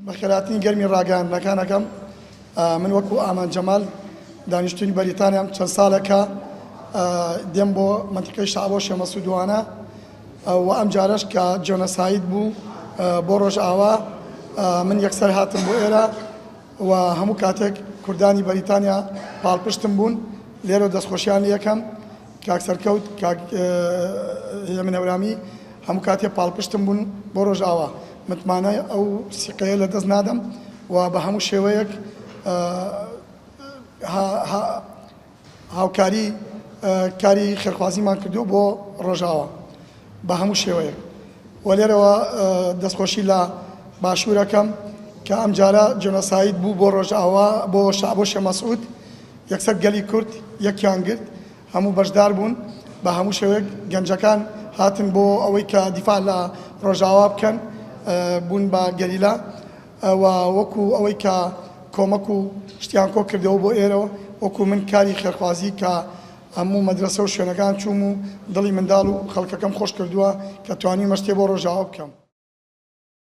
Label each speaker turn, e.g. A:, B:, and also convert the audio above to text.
A: بەخێرهاتنی گەرمی ڕاگەیاندنەکان ئەکەم. من وەکو ئامان جەمال دانیشتووی بەریتانیام چەند ساڵێکە دێم بۆ مەنتیقەی شەعبە و شێمەسوودوانە و ئەم جارەش کە جۆنەساید بوو بۆ ڕۆژئاوا من یەکسەر هاتم بۆ ئێرە و هەموو کاتێک کوردانی بەریتانیا پاڵپشتم بوون لێرە دەستخۆشیان لێکەم کاک سەرکەوت، کاک هێمن هەورامی هەموو کاتێ پاڵپشتم بوون بۆ ڕۆژئاوا. متمانەی ئەو سیقەیە لە دەست نادەم و بە هەموو شێوەیەک هاوکاری کاری خێرخوازیمان کردووە بۆ ڕۆژئاوا بە هەموو شێوەیەک و لێرەوە دەستخۆشی لە باشوورەکەم کە ئەمجارە جێنۆساید بوو بۆ ڕۆژئاوا بۆ شەعبۆ شێخ مەسعود یەکسەر گەلی کورد یەکیان گرت، هەموو بەشدار بوون بە هەموو شێوەیەک، گەنجەکان هاتن بۆ ئەوەی کە دیفاع لە ڕۆژاوا بکەن، بوون بە گەریلا و وەکو ئەوەی کە کۆمەک و شتیان کۆ کردەوە بۆ ئێرەوە، وەکو من کاری خێرخوازی کە هەموو مەدرەسە و شوێنەکان چووم و دڵی منداڵ و خەڵکەکەم خۆش کردووە کە توانیومە شتێ بۆ ڕۆژاوا بکەم.